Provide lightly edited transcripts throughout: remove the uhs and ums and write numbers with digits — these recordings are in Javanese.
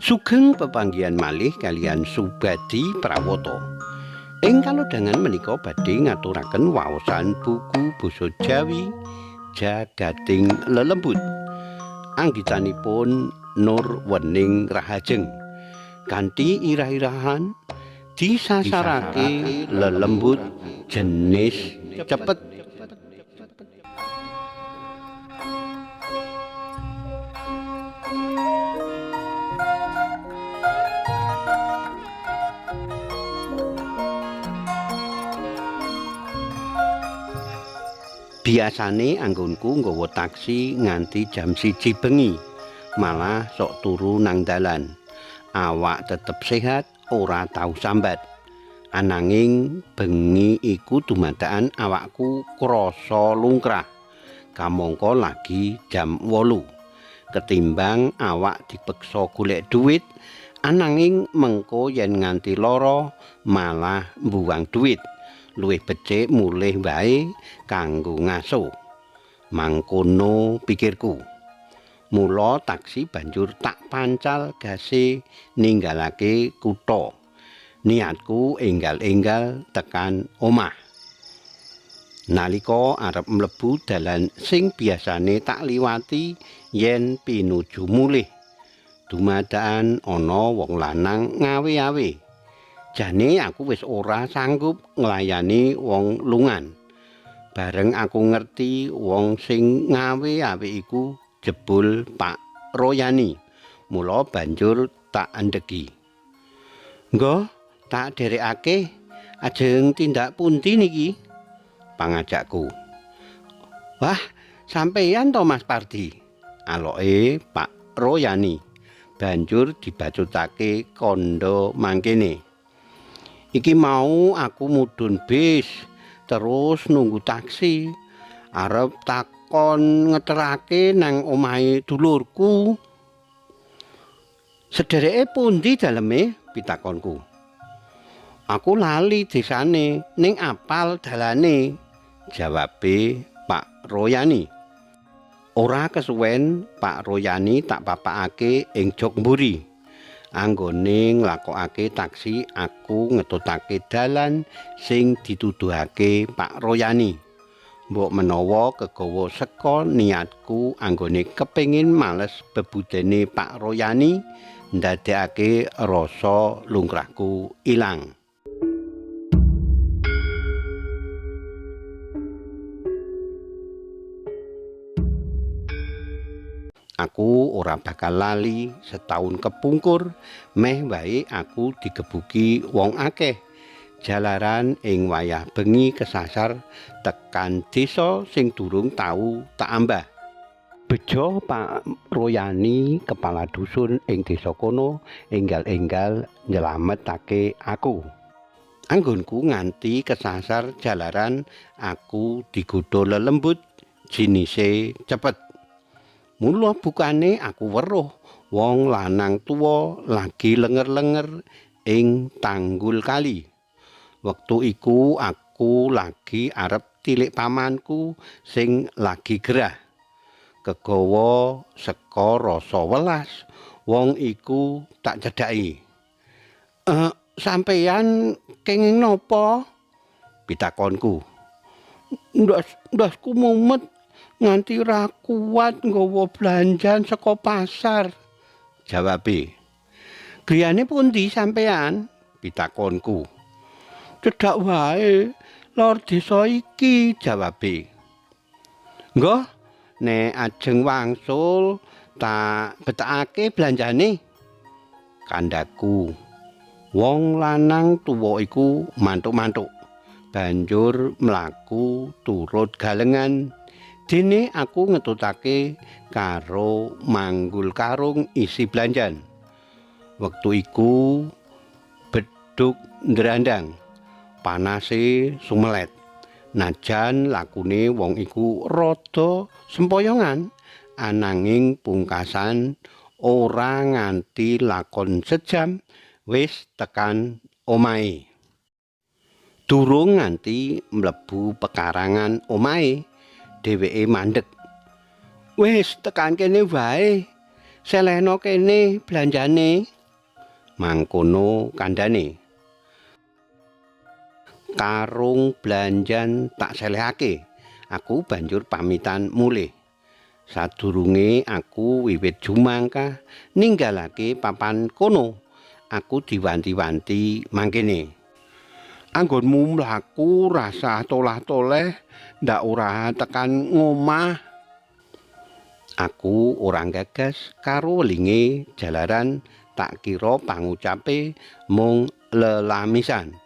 Sugeng pepanggihan malih kaliyan Subadi Prawoto. Ing kalodhangan menika badhe ngaturaken waosan buku basa Jawi Jagating Lelembut. Anggitanipun Nur Wening Rahajeng. Kanthi irah-irahan disasarake lelembut jenis cepet. Biasane anggonku nggawa taksi nganti jam 1 bengi, malah sok turu nang dalan. Awak tetep sehat, ora tau sambat. Ananging bengi iku dumadakan awakku krasa lungkrah. Kamangka lagi jam 8. Ketimbang awak dipeksa golek duit, ananging mengko yen nganti lara malah mbuwang duit. Luwih becik mulih wae kanggo ngaso. Mangkono pikirku. Mula taksi banjur tak pancal gase ninggalake kutha. Niatku enggal-enggal tekan omah. Nalika arep mlebu dalan sing biasane tak liwati yen pinuju mulih, dumadakan ana wong lanang ngawe-awe. Jane aku wis ora sanggup nglayani wong lungan. Bareng aku ngerti wong sing ngawe-awe iku jebul Pak Royani. Mula banjur tak endhegi. "Nggo, tak dherekake ajeng tindak pundi niki?" pangajakku. "Wah, sampeyan to Mas Pardi?" aloke Pak Royani. Banjur dibacutake kandha mangkene. "Iki mau aku mudhun bis, terus nunggu taksi. Arep takon ngeterake nang omahe dulurku." "Sedereke pundi daleme?" pitakonku. "Aku lali desane, ning apal dalane," jawabe Pak Royani. Ora kesuwen Pak Royani tak papakake ing jok mburi. Anggone nglakokake taksi, aku ngetutake dalan sing dituduhake Pak Royani. Mbok menawa kegawa seka niatku anggone kepengin males bebudene Pak Royani ndadekake rasa lungkrahku ilang. Aku ora bakal lali setahun kepungkur meh wae aku digebuki wong akeh. Jalaran ing wayah bengi kesasar tekan desa sing durung tau tak ambah. Bejo Pak Royani kepala dusun ing desa kono enggal-enggal nyelametake aku. Anggonku nganti kesasar jalaran aku digodha lelembut jinise cepet. Mula bukane aku weruh wong lanang tuwa lagi lenger-lenger ing tanggul kali. Wektu iku aku lagi arep tilik pamanku sing lagi gerah. Kegawa seka rasa welas, wong iku tak cedhaki. "Sampeyan kenging napa?" pitakonku. "Ndasku mumet nganti ra kuat nggawa blanjan saka pasar," jawabe. "Griyane pundi sampeyan?" pitakonku. "Cedhak wae, lor desa iki," jawabe. "Nggo, nek ajeng wangsul tak betakake blanjane," kandhaku. Wong lanang tuwa iku mantuk-mantuk, banjur mlaku turut galengan. Dene aku ngetutake karo manggul karung isi blanjan. Wektu iku beduk ndrandang, panase sumelet. Najan lakune wong iku rada sempoyongan, ananging pungkasan ora nganti lakon sejam wis tekan omahe. Durung nganti mlebu pekarangan omahe, dheweke mandeg. "Wis tekan kene wae. Selehno kene blanjane. Mangkono kandhane. Karung blanjan tak selehake. Aku banjur pamitan mulih. Sadurunge aku wiwit jumangkah ninggalake papan kono, aku diwanti-wanti mangkene. Anggonmu mlaku rasah tolah-toleh, ndak ora tekan ngomah. Aku ora gagas karo welinge jalaran tak kira pangucape mung lelamisan.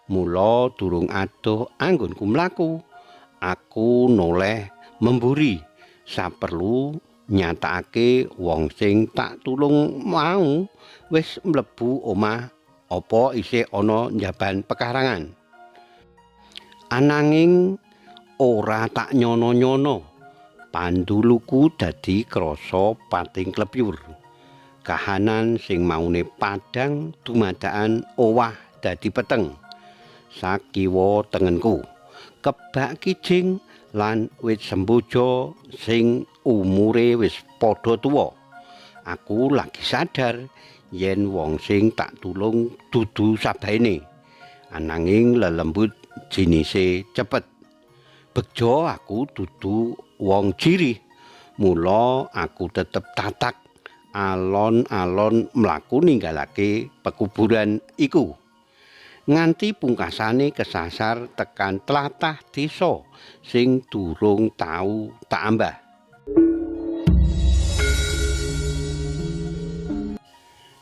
Mula durung adoh anggonku mlaku, aku noleh memburi saperlu nyatakake wong sing tak tulung mau wis mlebu omah apa isih ana njaban pekarangan. Ananging ora tak nyono-nyono, panduluku dadi krasa pating klepyur. Kahanan sing maune padhang dumadakan owah dadi peteng. Sakiwa tengenku kebak kijing lan wit semboja sing umure wis padha tuwa. Aku lagi sadar yen wong sing tak tulung dudu sabaene, ananging lelembut jinise cepet. Bejo aku dudu wong jirih, mula aku tetep tatak alon-alon mlaku ninggalake pekuburan iku. Nganti pungkasane kesasar tekan tlatah desa sing durung tau tak ambah.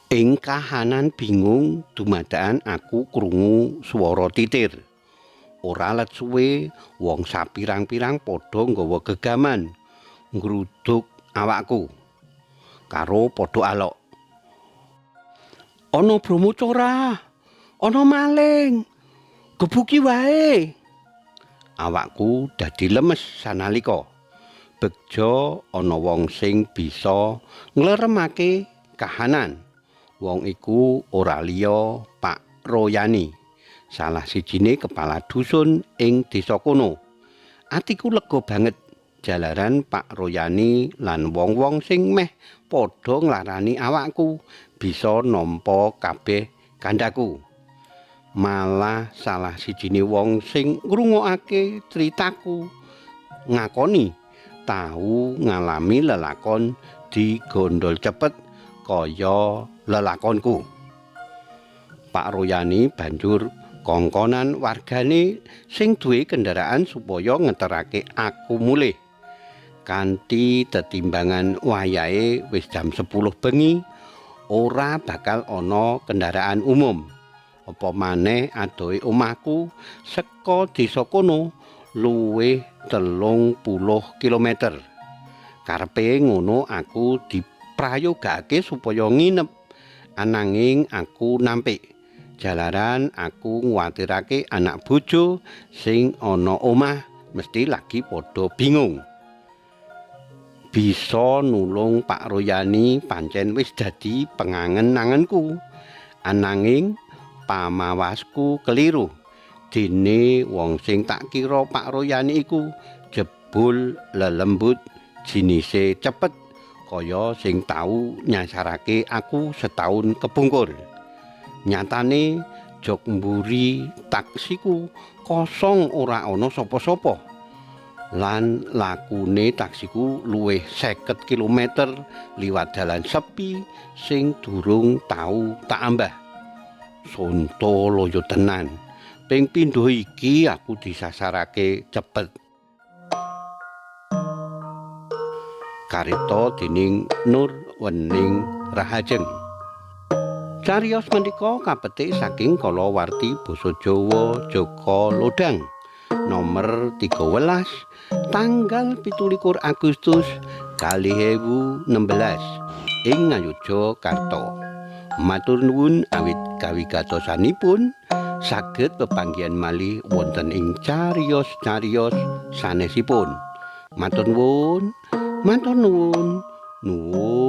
Ing kahanan bingung dumadakan aku krungu swara titir. Ora let suwe wong sapirang-pirang padha nggawa gegaman ngruduk awakku karo padha alok. Ana Bromocora, ana maling, gebuki wae. Awakku dadi lemes sanalika. Begjo ana wong sing bisa ngleremake kahanan. Wong iku ora liya Pak Royani, salah sijine kepala dusun ing desa kono. Atiku lega banget jalaran Pak Royani lan wong-wong sing meh padha nglarani awakku bisa nampa kabeh kandhaku. Malah salah sijine wong sing ngrungokake critaku ngakoni tau ngalami lelakon digondol cepet kaya lelakonku. Pak Royani banjur kongkonan wargane sing duwe kendaraan supaya ngeterake aku mulih. Kanthi tetimbangan wayahe wis jam 10 bengi, ora bakal ana kendaraan umum. Apa maneh adohe omahku saka desa kono luwih 30 kilometer. Karepe ngono aku diprayogake supaya nginep, ananging aku nampik. Jalaran aku nguwatirake anak bojo sing ana omah mesti lagi padha bingung. Bisa nulung Pak Royani pancen wis dadi pengangen-angenku. Ananging pamawasku keliru. Dene wong sing tak kira Pak Royani iku jebul lelembut jinise cepet kaya sing tau nyasarake aku setahun kepungkur. Nyatane jok mburi taksiku kosong ora ana sapa-sapa. Lan lakune taksiku luwih 50 kilometer liwat dalan sepi sing durung tau tak ambah. Sontoloyo tenan. Ping pindho iki aku disasarake cepet. Karita dening Nur Wening Rahajeng. Cariyos menika kapetik saking kalawarti basa Jawa Jaka Lodhang nomor 13 tanggal 27 Agustus 2016 ing Ngayogyakarta. Matur nuwun awit kawigatosanipun saged pepanggihan malih wonten ing cariyos-cariyos sanesipun. Matur nuwun, matur nuwun, nuwun.